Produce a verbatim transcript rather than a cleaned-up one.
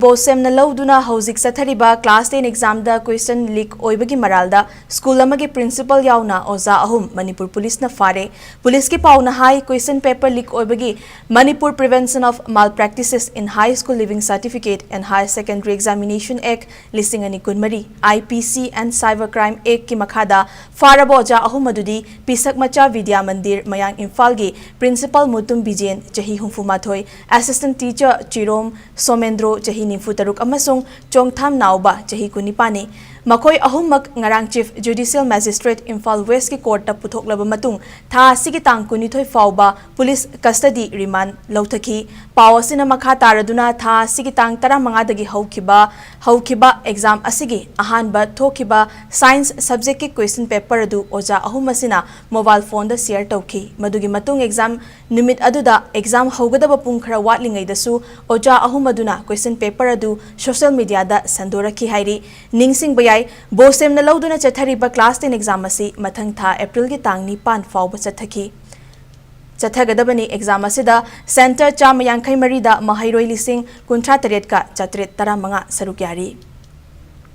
ꯕꯣꯁꯦꯝꯅ ꯂꯧꯗꯨꯅ ꯍꯧꯖꯤꯛ ꯆꯠꯊꯔꯤꯕ class ten examꯗ question leak ꯑꯣꯏꯕꯒꯤ ꯃꯔꯥꯜꯗ school ꯑꯃꯒꯤ principal ꯌꯥꯎꯅ ꯑꯣꯖꯥ ꯑꯍꯨꯝ ꯃꯅꯤꯄꯨꯔ ꯄꯨꯂꯤꯁꯅ ꯐꯥꯔꯦ꯫ ꯄꯨꯂꯤꯁꯀꯤ ꯄꯥꯎꯅ ꯍꯥꯏ, question paper leak ꯑꯣꯏꯕꯒꯤ Manipur Prevention of Malpractices in High School Leaving Certificate and Higher Secondary Examination Act ꯂꯤꯁꯤꯡ ꯑꯅꯤ ꯀꯨꯟꯃꯔꯤ, I P C and Cyber Crime Actꯀꯤ ꯃꯈꯥꯗ ꯐꯥꯔꯕ ꯑꯣꯖꯥ ꯑꯍꯨꯝ ꯑꯗꯨꯗꯤ ꯄꯤꯁꯛ ꯃꯆꯥ ꯕꯤꯗ꯭ꯌꯥ ꯃꯟꯗꯤꯔ, ꯃꯌꯥꯡ ꯏꯝꯐꯥꯜꯒꯤ principal ꯃꯨꯇꯨꯝ ꯕꯤꯖꯦꯟ, ꯆꯍꯤ ꯍꯨꯝꯐꯨ ꯃꯥꯊꯣꯏ, assistant teacher ꯆꯤꯔꯣꯝ ꯁꯣꯃꯦꯟꯗ꯭ꯔꯣ, ꯆꯍꯤ ꯅꯤꯐꯨ ꯇꯔꯨꯛ, ꯑꯃꯁꯨꯡ ꯆꯣꯡꯊꯥꯝ ꯅꯥꯎꯕ, ꯆꯍꯤ ꯀꯨꯟꯅꯤꯄꯥꯟꯅꯤ꯫ ꯃꯈꯣꯏ ꯑꯍꯨꯝꯃꯛ ꯉꯔꯥꯡ Chief Judicial Magistrate ꯏꯝꯐꯥꯜ Westꯀꯤ courtꯇ ꯄꯨꯊꯣꯛꯂꯕ ꯃꯇꯨꯡ ꯊꯥ ꯑꯁꯤꯒꯤ ꯇꯥꯡ ꯀꯨꯟꯅꯤꯊꯣꯏ ꯐꯥꯎꯕ police custody remand ꯂꯧꯊꯈꯤ꯫ ꯄꯥꯎ ꯑꯁꯤꯅ ꯃꯈꯥ ꯇꯥꯔꯗꯨꯅ ꯊꯥ ꯑꯁꯤꯒꯤ ꯇꯥꯡ ꯇꯔꯥꯃꯉꯥꯗꯒꯤ ꯍꯧꯈꯤꯕ, ꯍꯧꯈꯤꯕ exam ꯑꯁꯤꯒꯤ ꯑꯍꯥꯟꯕ ꯊꯣꯛꯈꯤꯕ science subjectꯀꯤ question paper ꯑꯗꯨ ꯑꯣꯖꯥ ꯑꯍꯨꯝ ꯑꯁꯤꯅ mobile phoneꯗ share ꯇꯧꯈꯤ꯫ ꯃꯗꯨꯒꯤ ꯃꯇꯨꯡ exam ꯅꯨꯃꯤꯠ ꯑꯗꯨꯗ exam ꯍꯧꯒꯗꯕ ꯄꯨꯡ ꯈꯔ ꯋꯥꯠꯂꯤꯉꯩꯗꯁꯨ ꯑꯣꯖꯥ ꯑꯍꯨꯝ ꯑꯗꯨꯅ question paper ꯑꯗꯨ social mediaꯗ ꯁꯟꯗꯣꯔꯛꯈꯤ ꯍꯥꯏꯔꯤ꯫ ꯅꯤꯡꯁꯤꯡꯕ ꯌꯥꯏ, ꯕꯣꯁꯦꯝꯅ ꯂꯧꯗꯨꯅ ꯆꯠꯊꯔꯤꯕ class ten exam ꯑꯁꯤ ꯃꯊꯪ ꯊꯥ Aprilꯒꯤ ꯇꯥꯡ ꯅꯤꯄꯥꯟ ꯐꯥꯎꯕ ꯆꯠꯊꯈꯤ꯫ ꯆꯠꯊꯒꯗꯕꯅꯤ꯫ Exam ꯑꯁꯤꯗ center ꯆꯥꯝꯃ ꯌꯥꯡꯈꯩ ꯃꯔꯤꯗ ꯃꯍꯩꯔꯣꯏ ꯂꯤꯁꯤꯡ ꯀꯨꯟꯊ꯭ꯔꯥ ꯇꯔꯦꯠꯀ ꯆꯥꯇ꯭ꯔꯦꯠ ꯇꯔꯥꯃꯉꯥ ꯁꯔꯨꯛ ꯌꯥꯔꯤ꯫